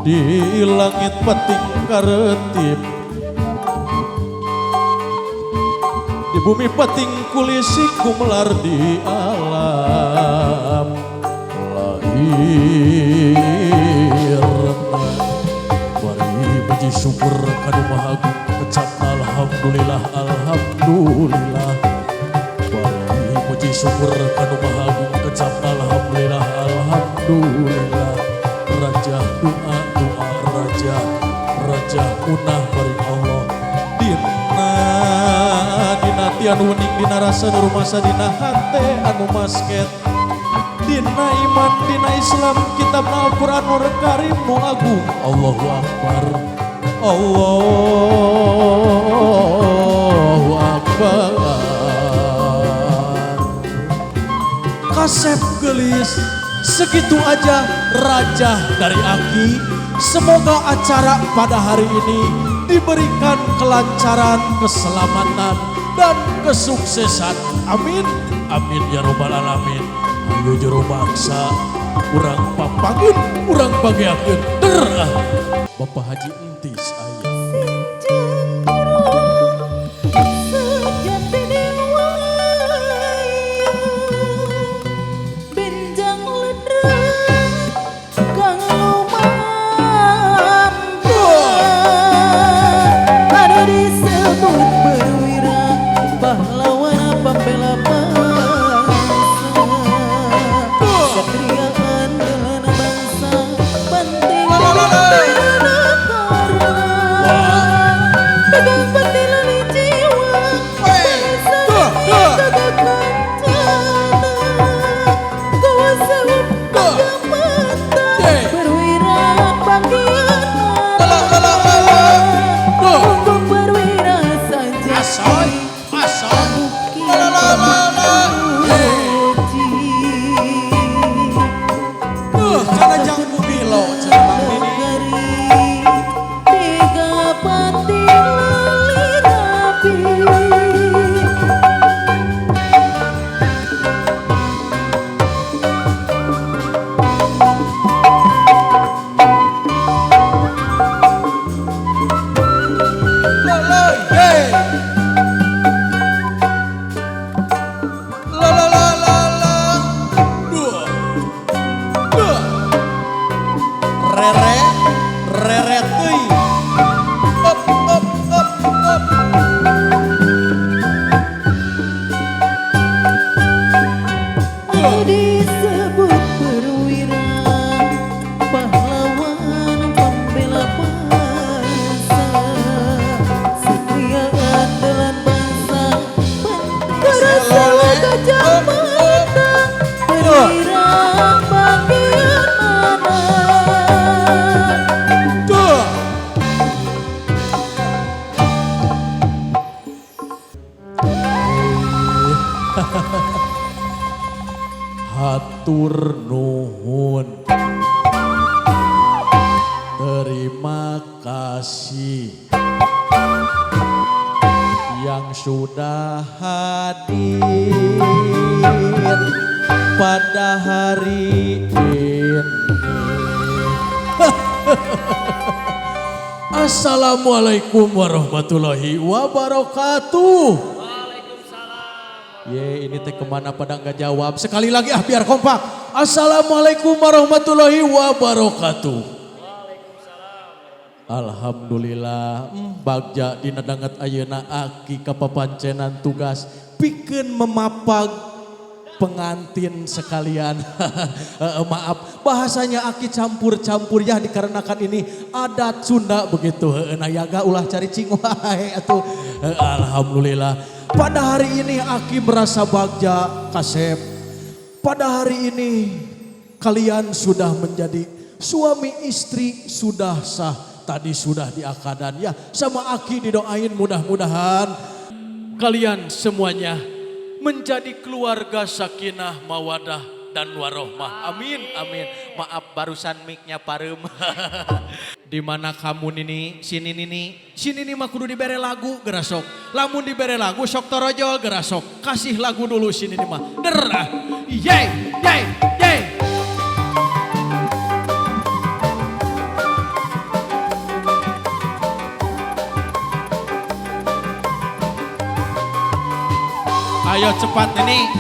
Di langit peting karetip, di bumi peting kulisik gumelar di alam lahirna. Bari puji syukur kanu Maha Agung kecap alhamdulillah alhamdulillah. Bari puji syukur kanu Maha Agung kecap alhamdulillah alhamdulillah. Raja doa doa raja raja munah bari Allah dina dina tian wening dina rasa nu rumasa dina hate anu masket dina iman dina Islam kitab Al-Qur'an nur karim nu agung. Allahu Akbar, Allahu Akbar. Kasep gelis, segitu aja raja dari Aki. Semoga acara pada hari ini diberikan kelancaran, keselamatan, dan kesuksesan. Amin, amin ya robbal alamin. Ayo jero bangsa, urang papangin, urang bagiakeun. Der ah. Bapak Haji Entis aya. Sejati dewa benjang ledreng kang lumampah anu disebut perwira pahlawan pembela bangsa satria andalan bangsa penting negara pegang pati lali jiwa bangsa tegakkan jana kuasa mata perwira bagian untuk perwira saja. Asoy, asoy. Duh, kana jangku bilo cenah Mang Nini. Tiga pati lali rapi. Loloy, hey. La la la la la. Dua. Dua. Rere, rere teuy. Up, up, up, up. Anu disebut perwira pahlawan pembela bangsa satria andalan bangsa penting gajah mata perwira bagian mana. Dua. Hatur nuhun. Terima kasih yang sudah hadir pada hari ini. Assalamualaikum warahmatullahi wabarakatuh. Ye, ini teh kemana pada nggak jawab. Sekali lagi ah biar kompak. Assalamualaikum warahmatullahi wabarakatuh. Alhamdulillah, bagja dina danget ayeuna aki kapapancenan tugas pikeun memapag pengantin sekalian. Maaf, bahasanya aki campur-campur ya dikarenakan ini adat Sunda begitu. Heueuh, nayaga ulah caricing wae atuh. Alhamdulillah. Pada hari ini aki merasa bagja kasep. Pada hari ini kalian sudah menjadi suami istri, sudah sah. Tadi sudah diakadan ya sama aki didoain mudah-mudahan kalian semuanya menjadi keluarga sakinah mawadah dan warohmah. Amin amin. Maaf barusan mic-nya parem. Di mana kamu Nini? Sini Nini. Sini Nini mah kudu dibere lagu gerasok. Lamun dibere lagu sok torojol gerasok. Kasih lagu dulu sini Nini mah. Derah. Yeay, yeay, yeay. Ayo cepat Nini.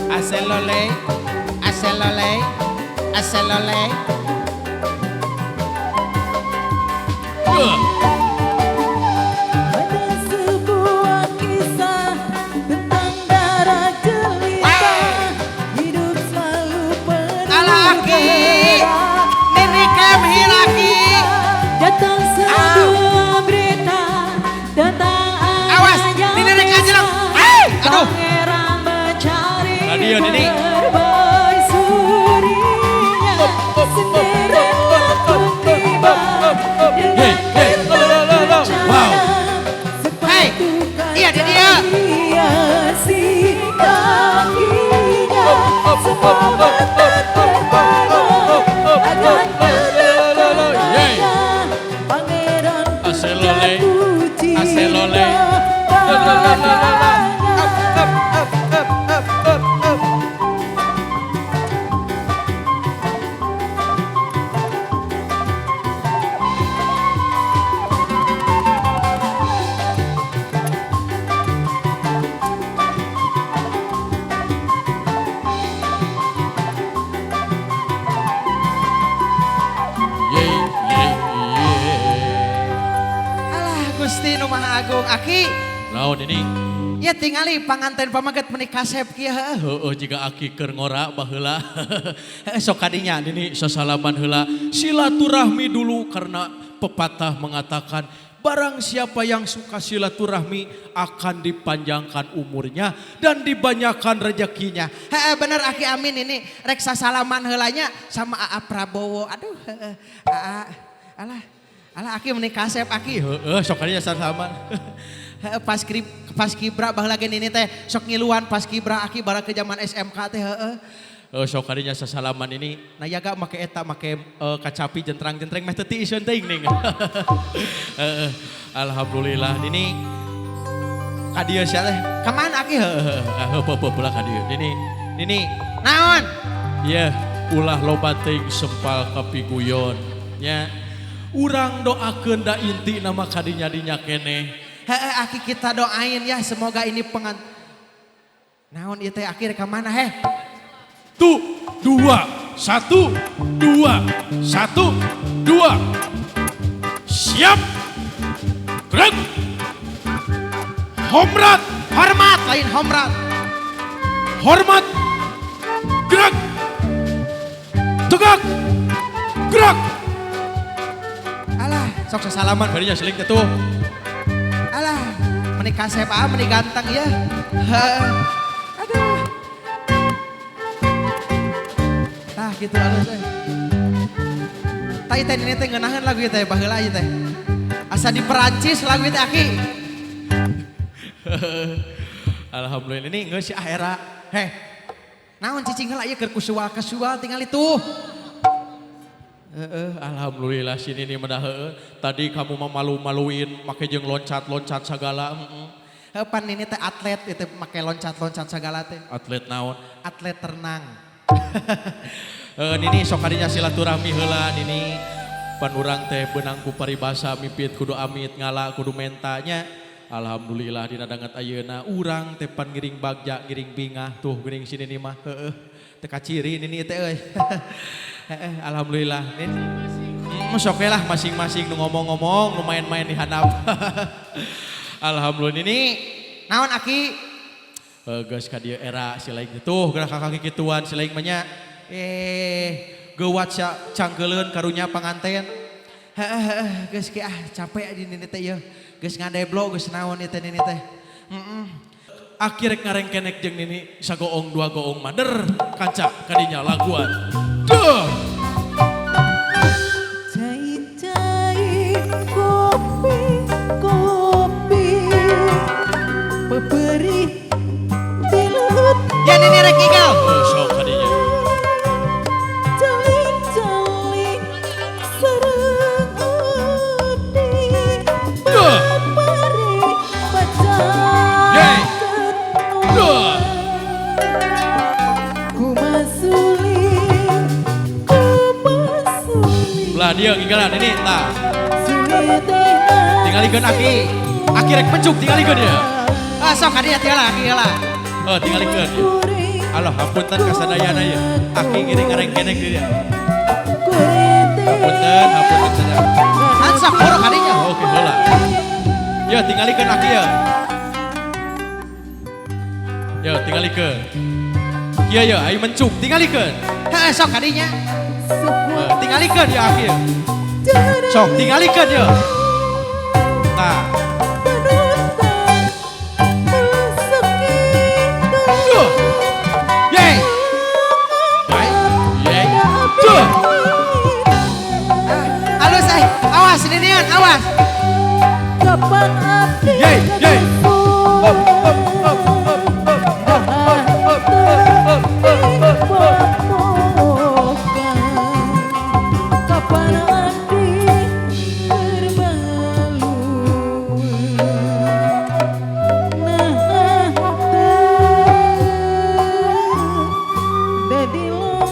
Aselole, aselole, aselole. Ada sebuah kisah tentang darah jelita, hidup selalu penuh Alah, Aki. gerak. Nini kem hilaki. Datang sebuah berita tentang Awas, adanya Nini rek anjlok. pesta. Ay, aduh. Pangeran mencari Tadi ya, Nini. permaisurinya. Cinderella pun tiba dengan Hey, hey, kertas kencana. Wow. Hey, Sepatu iya, kaca dia. hiasi kakinya. Semua mata terpana akan Yeay. kedatangannya. Pangeran pun Aselole, jatuh cinta aselole. padanya. Yeay, yeay, yeay. Alah Gusti nu Maha Agung Aki. Naon ini? Ya tingali panganten pamaget meuni kasep kieu heueuh. Heeh jiga aki keur ngora baheula. Sok kadinya Nini sasalaman heula. Silaturahmi dulu karena pepatah mengatakan barang siapa yang suka silaturahmi akan dipanjangkan umurnya dan dibanyakan rezekinya. Heeh bener Aki amin ini rek sasalaman heulanya sama Aa Prabowo. Aduh heeh. Aa alah alah Aki meuni kasep Aki. Heeh sok kadinya sasalaman. Heeh pas pas kibra baheula ge nini teh sok ngiluan pas kibra Aki bara ke zaman SMK teh heeh. Heeh sok kadinya sasalaman ini nayaga make eta make kacapi jentrang-jentreng meh teu tiiseun teuing ning. Heeh alhamdulillah Nini ka dieu sia teh. Ka mana Aki heueuh? Heeh heueuh pula ka dieu. Nini Nini Naon? Iya, ulah loba teuing sempal kapiguyon nya. Urang doakeun da inti nama kadinya dinya keneh. Heeh Aki kita doain ya semoga ini pengan Naon ieu teh Aki rek ka mana heh? 2 1 2 1 2. Siap. Gerak. Homrat, Hormat lain homrat. hormat. Gerak. Tegak. Gerak. Alah, Sok sasalaman barinya seling teh tuh. alah, meni kasep ah, meni ganteng ya. Heeh. Aduh. Tah gitu alus euy. Tah ieu teh nini teh ngeunaheun lagu ieu teh baheula ieu teh. Asa di Perancis lagu ieu teh Aki. Alhamdulillah ini geus ah era. Heh. Naon cicing heula ieu keur kusual-kesual tingali tuh. Heeh, alhamdulillah sini nih mah heueuh. Tadi kamu mah malu-maluin make jeung loncat-loncat sagala. Heeh. Heuh pan nini teh atlet ieu teh make loncat-loncat sagala teh. Atlet naon? Atlet renang. Heuh nini sok kadinya silaturahmi heula nini. Pan urang teh beunang ku paribasa mipit kudu amit ngala kudu menta nya. Alhamdulillah dina danget ayeuna urang teh pan ngiring bagja ngiring bingah tuh geuning sini nih mah heueuh. Teu kaciri nini teh euy. Heeh, alhamdulillah. Nin. Sok we lah masing-masing nu ngomong-ngomong, nu main-main di handap. Alhamdulillah ini Naon Aki? Geus ka dieu era si laing tuh gerak ka kaki kituan si laing mah nya. Geuwat sia cangkeuleun karunya panganten. Heeh heeh geus ki ah capek di nini teh ieu. Geus ngadeblo geus naon ieu teh nini teh. Heeh. Aki rek ngarengkenek jeung nini sagoong dua goong mader kanca kadinya laguan. Duh. Cai-cai kopi kopi peperih dilut Ya nini rek igal. Sok kadinya. Celing-celing sareng abdi Duh. peperih pacar Yeay. Duh. Kumasuling kumasuling Belah dia ngigalan ini tah. Sulit Tingalikeun Aki. Aki rek mencuk tingalikeun dia. Ah, sok ka dieu heula aki heula. Oh, tingalikeun ya. Alah, hapunten ka sadayana ya. Aki ngiring ngarengkenek di dieu. Hapunten, hapunten sadayana. Ah, sok boro ka dinya. Oke, heula. Ya, tingalikeun aki ya. Ya, tingalikeun. Kieu ya, ayo mencung, tingalikeun. Heeh, sok ka dinya. Tingalikeun ya aki ya. Sok tingalikeun ya. Tah. Duh. Yeay. Yeay. Yeay. Duh. Alus ay, awas ninian, awas. Kapan api Yeay, yeay. Up, up, up, up, up, up, up, up, up, up, up. Kapan api terbalu nah dadi longokan.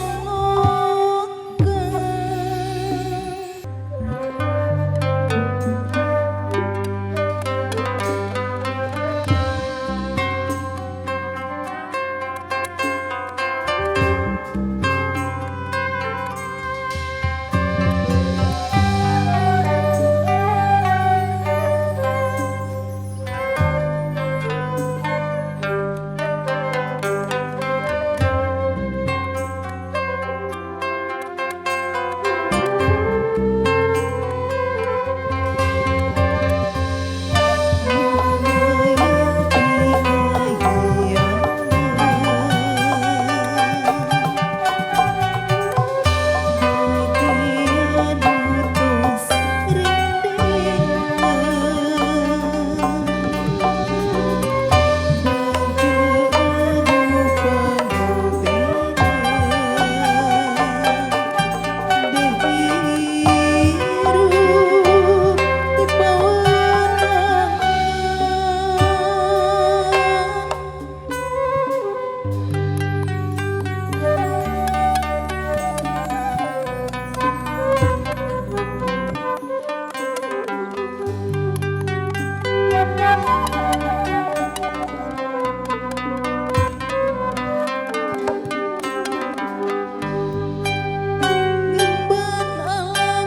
Gemban alam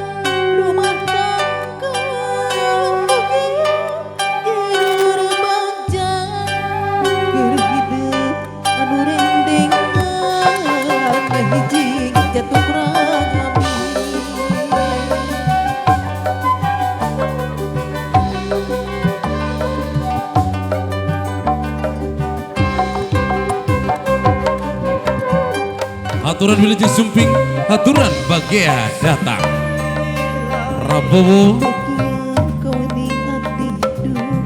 rumah tangga keur bagja keur hidup anu rendengan ngahiji jatuh rami. Haturan Wilujeng Sumping, haturan bagea datang. Prabowo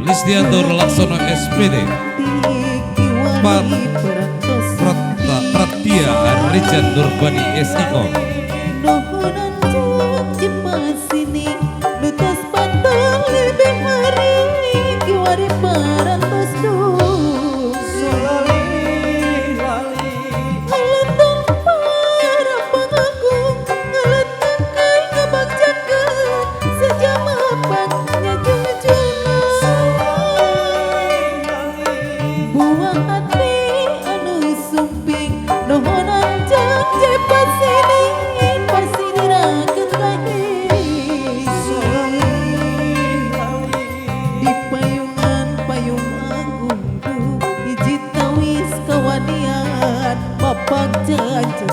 Listianto Laksono SPD, Pratia Richard Nurbani SIO. Nuhunan cek sini nutos pantang lebih hari kiwari parantos Ngeletan para pangagung ngeletan kai ngabagjakeun sejamapan nyajunjungan buah hati anu sumping nuhunan cek pasini pasinirakeun kahiji di payungan payung agung hiji tawis kawanian bapak janji.